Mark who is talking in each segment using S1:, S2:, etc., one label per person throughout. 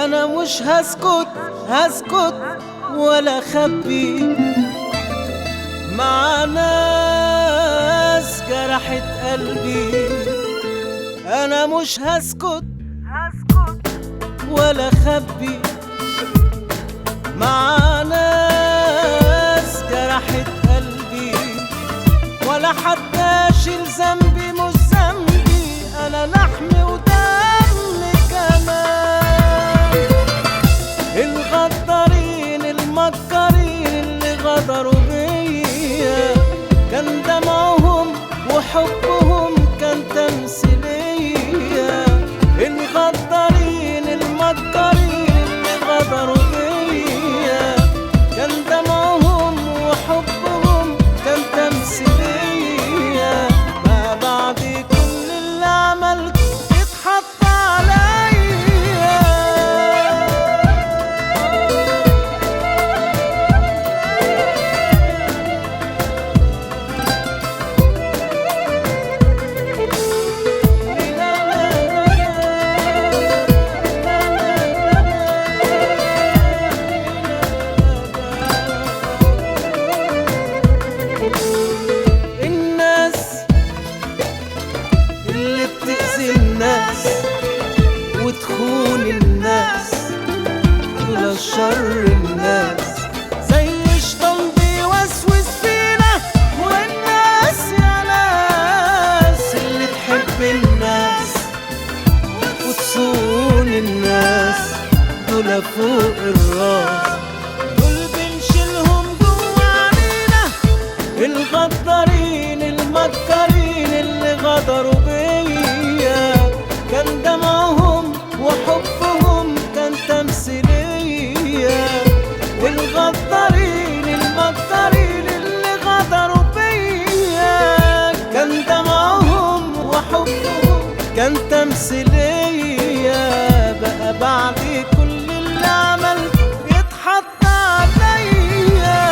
S1: انا مش هسكت هسكت ولا خبي مع ناس جرحت قلبي. انا مش هسكت ولا خبي مع ناس جرحت قلبي، ولا حتى اشيل ذنبي مش ذنبي، انا لحم ودم كمان. الغدارين المكارين اللي غدروا بيا، كان دمعهم وحبهم كان تمثيلية. الغدارين المكارين اللي غدروا بيا، كان دمعهم وحبهم كان تمثيلية. ما بعد كل اللي عملته اتحط عليا. الناس اللي بتأذي الناس وتخون الناس ولا شر الناس، زي شيطان بيوسوس فينا. والناس يا ناس اللي تحب الناس وتصون الناس، دول فوق الراس، دول بنشيلهم جوا عينينا. الغدارين المكارين اللي غدروا بيا، كان دمعهم وحبهم كان تمثيلية. الغدارين المكارين اللي غدروا بيا، كان دمعهم وحبهم كان تمثيلية. بقى بعد كل اللي عملته يتحط عليا.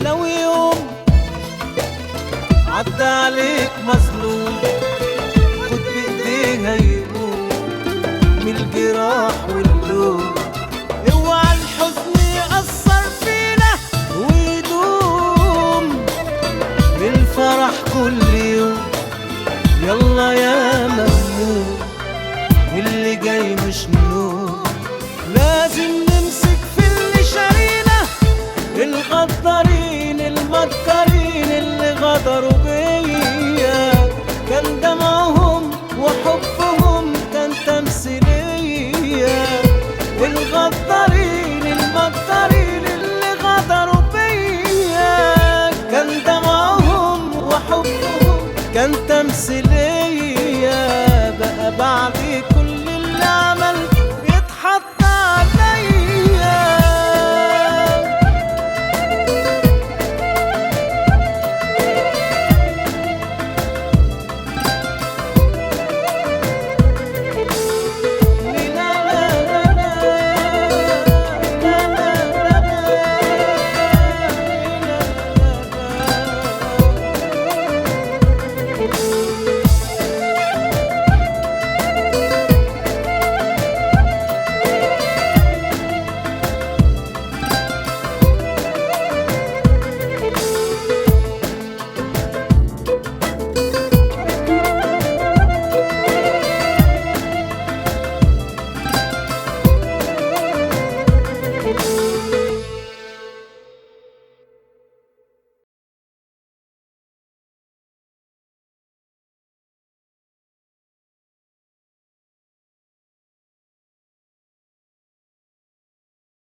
S1: لو يوم عدى عليك مظلوم، خد بإيديها يقوم من الجراح واللوم. اوعى الحزن يأثر فينا ويدوم بالفرح كل يوم. يلا يا مهموم اللي جاي مش نوم، لازم نمسك في اللي شارينا. الغدارين المكارين اللي غدروا